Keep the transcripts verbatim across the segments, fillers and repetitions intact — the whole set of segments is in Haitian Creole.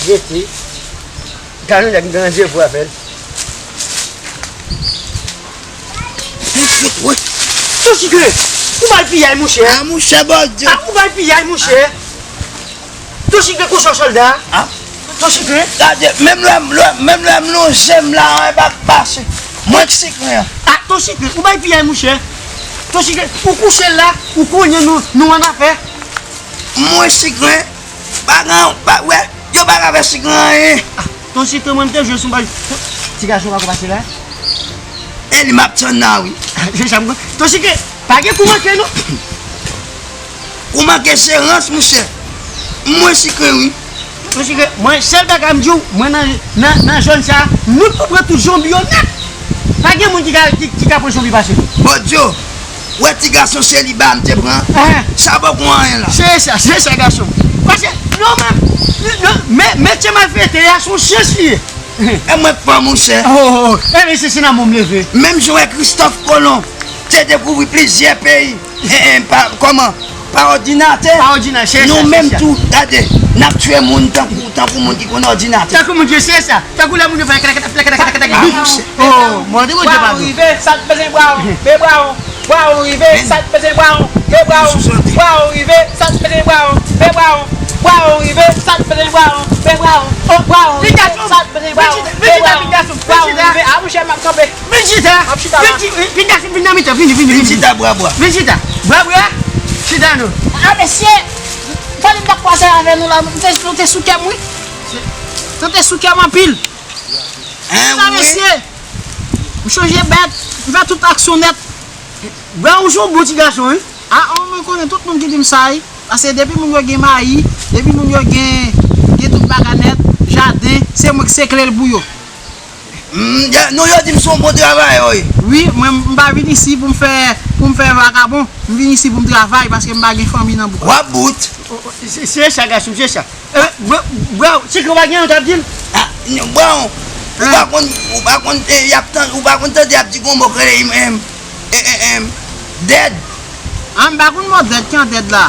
Rete. Gade yon nèg nan je pou avè l. Wi. Tochike, ou bay piyay, monchè. Ah, monchè, Bondye. Ah, ou bay piyay, monchè. Tochike, kouche sòlda. Ah. Tochike. Gade, menm lè, lè, menm lè m lonje m la, an pa k pase. Mwen k sikren an. Ah, Tochike, ou bay piyay, monchè. Tochike, ou kouche la, ou konnen nou, nou annafè. Mwen sikren. Pa gen, pa, wè, yo pa ka fè sikren anyen. Ah, Tochike, mwen m te jwe sou bal. Ti gason pa kou pase la. E li m ap tann la, wi. Ah, je sa m konn. Tochike, pa gen kou manke, non. Kou manke se rans, monchè. Mwen sikren, wi. Tochike, mwen, sèl bagay m di w, mwen nan, nan, nan zòn sa, nou tou pran tout zonbi yo nèt. Pa gen moun ki ka, ki, ki ka pran zonbi pase nou. Bondye, wè ti gason seliba m te pran. Ah. Sa poko anyen la. Se sa, se sa, gason. Paske, non, men, non, men, mesye malfektè a, se yon chans li ye. E mwen k pran, monchè. Oh, oh, oh. E mesye, se nan mwen m leve. Menm jan wè Kristòf Kolon te dekouvri plizyè peyi. Eh, eh, pa, kòman? Pa òdinatè? Pa òdinatè, se sa, se sa. Nou menm tou, gade, n ap tiye moun tankou, tankou moun ki konn òdinatè. Tankou moun ki, se sa. Tankou lè moun yo fè kèlèkèlèk, kèlèkèlèk, kèlèkèlèk, bip. Oh, mande Bondye padon. Bwa w rive, sa k bezwen bwa w, be bwa w. Bwa w rive, sa k bezwen bwa w, be bwa w. Bwa w rive, sa k bezwen bwa w, be bwa w. Bwa w rive, sa k bezwen bwa w, be bwa w. Bwa w rive, sa k bezwen bwa w, be bwa w. Bwa w rive, a, monchè, m ap kanpe. Vin chita. M ap chita la. Vin chi-, vin, vin, vin, vin nan mitan. Vini, vini, vini. Vin chita, bra, bra. Vin chita. Bra, bra. Chita, non. Ah, mesye. Fò m pa kwaze avè nou la. Nou te, nou te sou kè m, wi. Nou te sou kè m anpil. Hein, sa, wi. Mesye. M chanje bèt. M fè tout aksyon nèt. Bra, ou se yon bon ti gason, wi. Ah, mwen konnen tout moun ki di m sa, wi. Paske depi moun yo gen mayi, depi moun yo gen, gen tout bagay nèt, jaden, se mwen ki sekle l pou yo. Mm, ya, non, yo di m se yon bon travayè, wi. Wi, mwen, m pa vin isi pou m fè, pou m fè vakabon. M vin isi pou m travay, paske m pa gen fanmi nan bouk. W ap bout. O, o, se, se sa, gason, se sa. E, bro, bro, se ke w pa gen, w t ap di l? Ah, non, bon, ou pa konn, ou pa konn, eh, y ap tan-, ou pa konn tande y ap di gon mo k rele, em, em, em, em, dead. Ah, m pa konn mo dead, ki an dead la?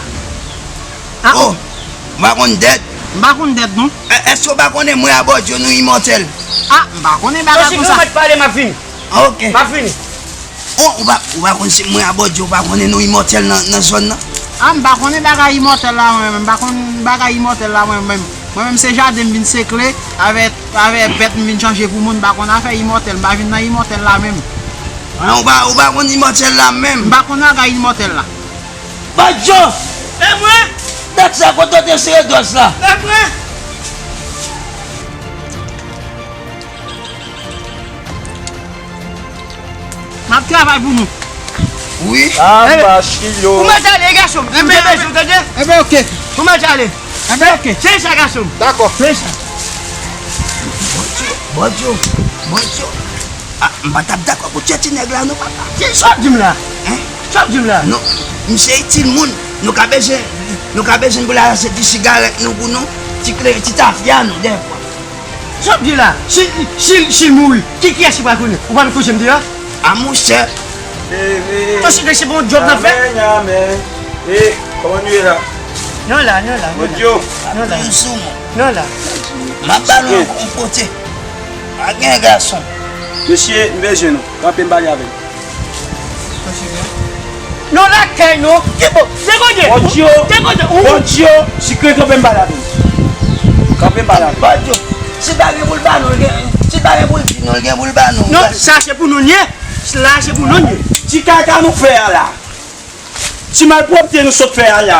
Ah. Oh, ou pa konn dead? M pa konn dead, non. E, èske w pa konnen mwen a Bondye nou imòtèl? Ah, m pa konnen bagay konsa. Mèt pale, m ap vini. Ah, ok. M ap vini. Oh, ou pa, ou pa konn si mwen a Bondye, ou pa konnen nou imòtèl nan, nan zòn nan? Ah, m pa konnen bagay imòtèl la, mwen menm. M pa konn bagay imòtèl la, mwen menm. Mwen menm, se jaden m vin sekle, avè, avè bèt m vin chanje pou moun. M pa konn afè imòtèl, m pa vin nan imòtèl la menm. Ah, ou pa, ou pa konn imòtèl la menm? M pa konn bagay imòtèl la. Badjo! E mwen? Nèg sa kote w te sere dòs la? E mwen? M ap travay pou nou. Wi. Ah, eh, machillo. Ou mèt ale, gason m. Enben, enben, enben, enben, ok. Ou mèt ale. Enben, ok. Se sa, gason m. Dakò. Se sa. Badjo, Badjo, Badjo. Ah, m pa t ap dakò pou tchè ti nèg la non, papa. Ki sa w di m la? Hein? Sa w di m la? Non, m se itil moun. Nou ka bezwen, nou ka bezwen pou l al achte ti sigarèt nou pou nou, ti kle, ti tafya nou, dèfwa. Sa w di la? Si, si, si l mouri, ki, kiyès ki pral konnen? Ou pa vin koze m deyò? A monchè. Tòchike, se pa yon djòb n ap fè? Amèn, amèn. E, kòman nou ye la? Nou la, nou la, nou la. Bondye. Nou la. Nou la. M ap ba nou yon kote. Pa gen gason. Mesye, m bezwen nou. Kanpe m pale avè nou. Non, lakay non. Ki bo-, dekote. Bondye. Dekote. Ou. Bondye. Sikre, kanpe m pale avè nou. Kanpe m pale avè nou. Bondye. Si pa gen pou l ba nou, l gen, si pa gen pou l di nou, l gen pou l ba nou. Non, sa se pou nou l ye. La se pou nou l ye. Ti kaka nou fè a la. Ti malpwòpte nou sot fè a la.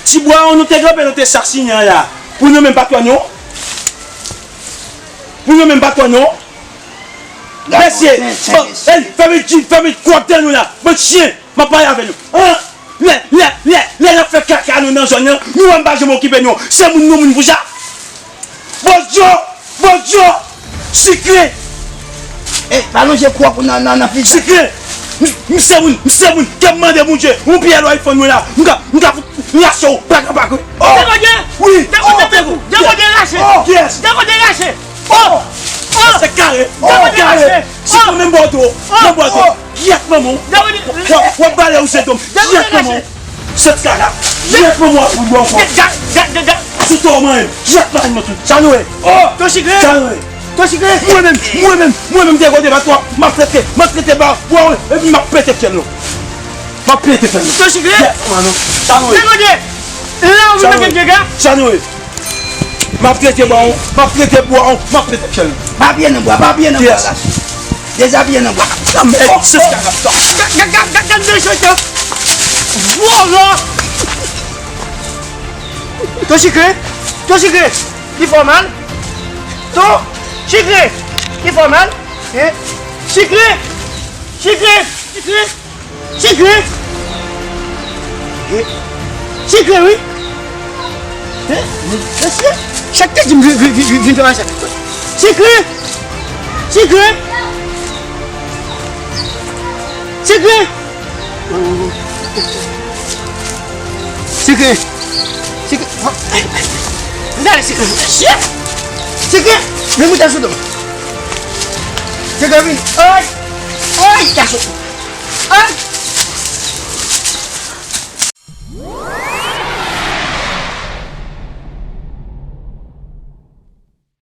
Ti bwa nou te kanpe, nou te sasinen an la. Pou nou menm pa kwè nou. Pou nou menm pa kwè nou. Mesye, bon, ey, fèmen, fèmen kòtèl nou la. Bon, chen, m ap pale avè nou. An, lè, lè, lè, lè n ap fè kaka nou nan zòn nan, nou wè m pa janm okipe nou. Se moun nou moun pou sa. Bondye, Bondye, sikre. Ey, pa lonje kò w nan, nan, nan figi. Sikre. M, m se moun, m se moun, ke m mande Bondye, yon pyè lwa iPhone mwen la. M ka, m ka fout, m ka rache w, pa ka pa kwe. Oh! Dekote! Wi! Dekote, oh, dekote, dekote rache! Oh! Yes! Dekote rache! Oh! Oh! Se kare! Oh! Kare! Si pou menm bò tou! Oh! Menm bò tou! Oh! Yèt manman w. W ap bale ou se dom. Yèt manman w. Sèt kaka. Yèt manman w ap pou bò ankò. Sou to manyen. Yèt manyen mwen tou. Sa nou ye? Oh! To Chikre! Sa nou ye? To Chikre! Mwen menm, mwen menm, mwen menm dekote pa twa. M ap trete, m ap trete ba bwa w epi m ap pete fyèl nou. M ap pete fyèl nou. To Chikre! Yèt manman w. Sa nou ye? Dekote! La ou vin mete dega? Sa nou ye? M ap trete bwa w, m ap trete bwa w, m ap trete fyèl nou. Papye nan bwa, papye nan bwa la. Dezabiye nan bwa. Nan mèd, se sa k ap fè. Gad, gad, gad, gad, gad, mesye sa. Vòlò. To Chikre, To Chikre, li fè w mal. To Chikre, li fè w mal. Hein? Chikre, Chikre, Chikre. Chikre! Chikre, wi! Mesye, chak te di m vin, vin, vin, vin, vin fè machin. Chikre! Chikre! Chikre! Chikre! Chikre! M dale Chikre! Mesye! Chikre! Men mwen ta sou do m. Chikre vin! Ay! Ay! Ta sou! Ay!